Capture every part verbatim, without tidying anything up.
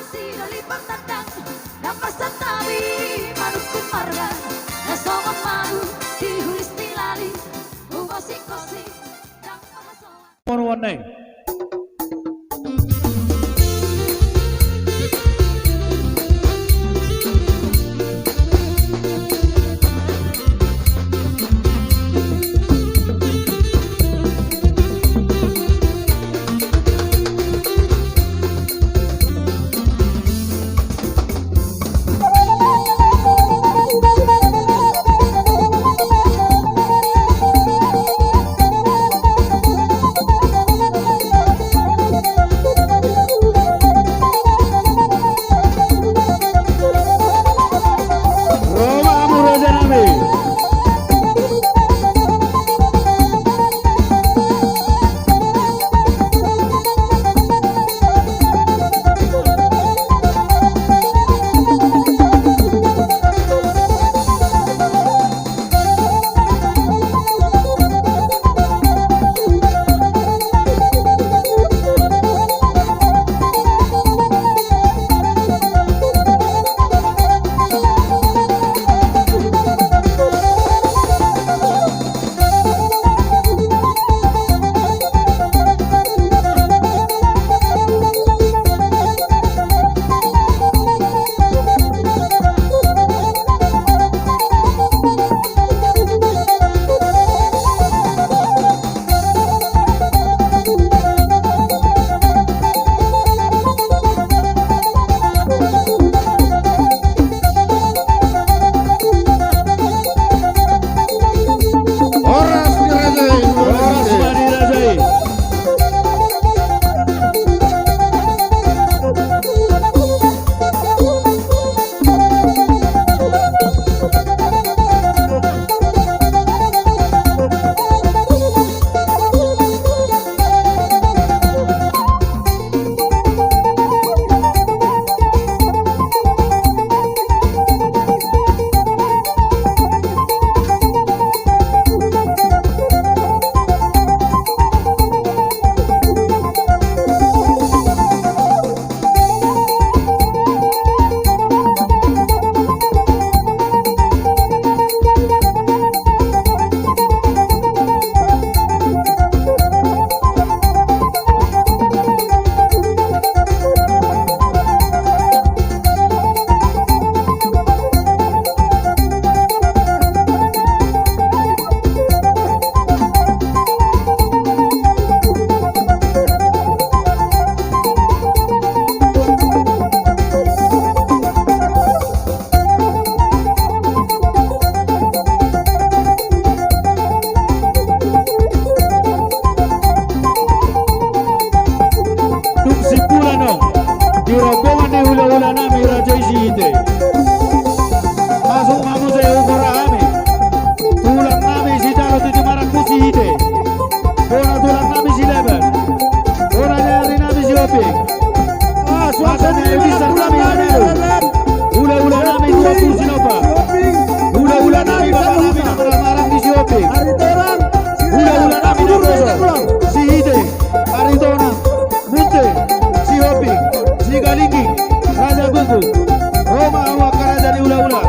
Sidoli partandang, ndang marsantabi manungkun marga, na songon manu di huris ni lali, umosikosi ndang marhasoan. Moruan nai. Dung simpul annon di rombongan ni hula-hula nami Raja i Sihite. Masuk ma muse huhut hami tulang nami sijalo tujuh marangkusi Sihite. Bona tulang nami Silaban. Bona ni ari nami Sihombing. Masa ni ari bisa nami Manado. Hula-hula nami dua pulu Sinopa. Hula-hula nami bapa nami na marhamaranggi Sihombing. Hula-hula nami na poso Sihite, Aritonang, Munte, Sihombing, Sigalingging, Raja Guguk. Ro ma hamu angka raja ni hula-hula.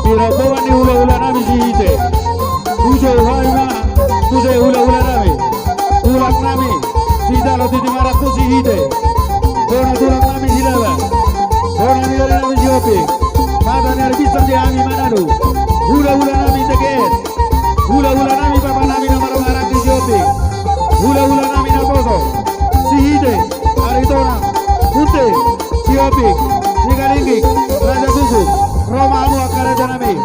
Di rombongan ni hula-hula nami Sihite. Hujou hami ma muse hula-hula nami. Tulang nami Sitalo Titi Marangkusi Hite. Bona tulang nami Sidaba. Bona ni ari nami Sihombing. Mata ni ari bintang di hami Manado. Hula-hula nami T K S. Hula-hula nami bapa nami na marhahamaranggi Sihombing. Hula-hula nami naposo. Sihite, Aritonang, Munte, Sihombing, Sigalingging, Raja Guguk, ro ma hamu angka raja nami.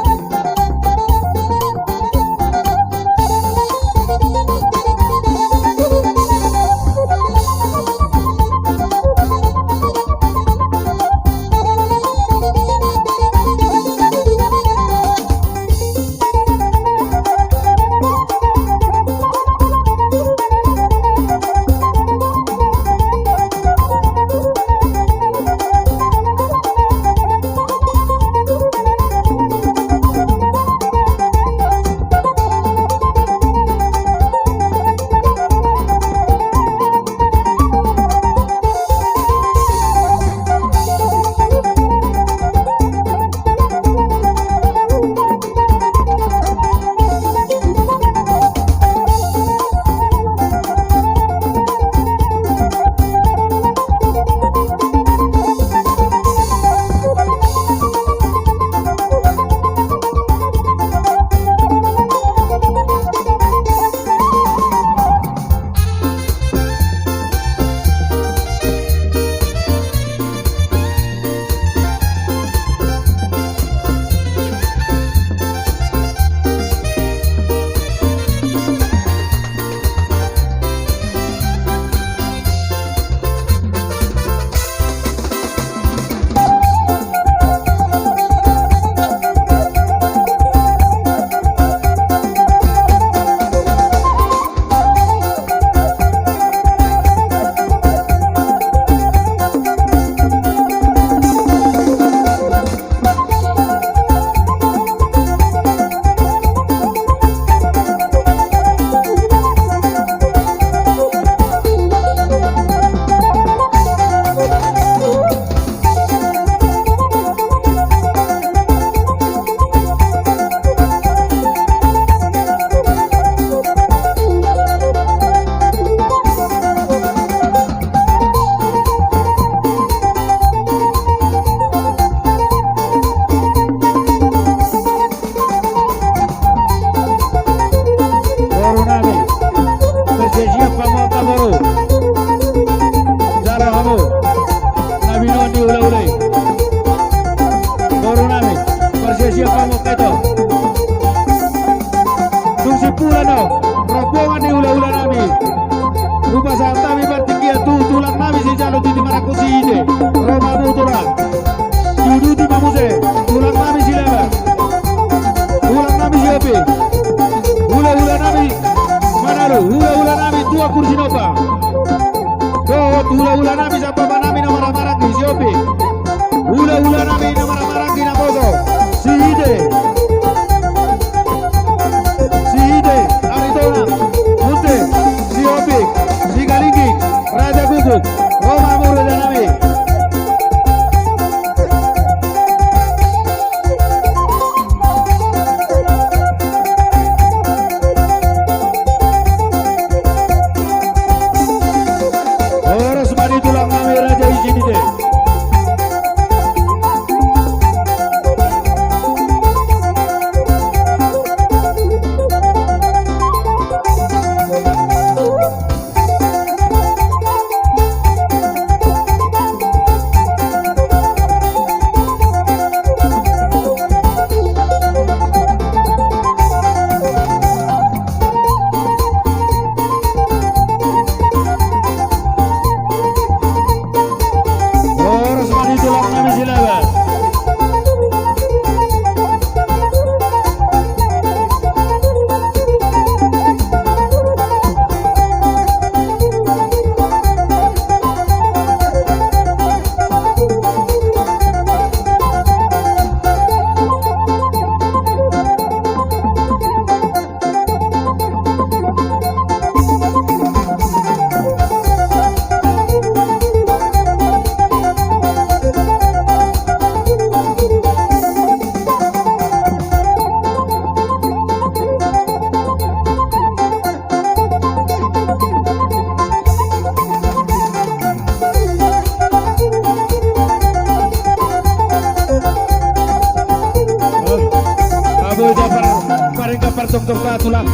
Olo, parjolo, parjolo, parjolo, tulang.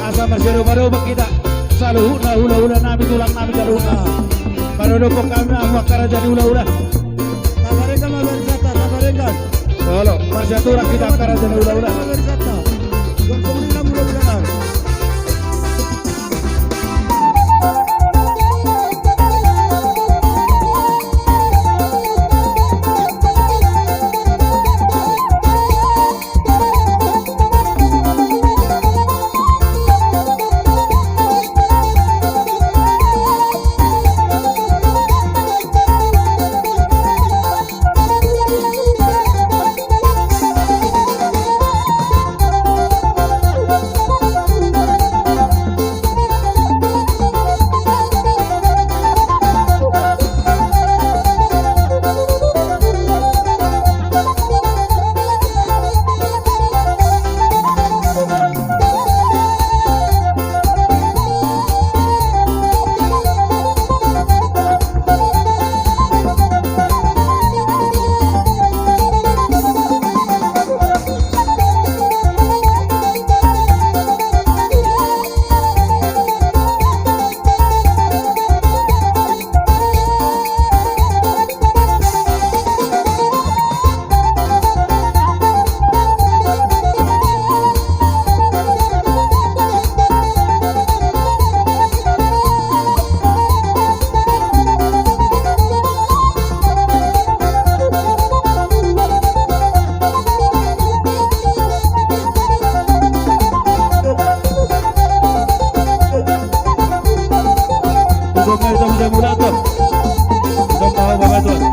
Asa marsiadopan-adopan hita. Saluhutna hula-hula nami, tulang nami saluhutna. Maradophon hami ma hamu angka raja ni hula-hula. Taparengan ma barisan ta, taparengan. Olo, marsiaturang hita angka raja ni hula-hula. Taparengan ma barisan ta. Gompung ni na hula-hula nami. Udah, udah, udah, udah, tuh. Udah, mau, mau, tuh.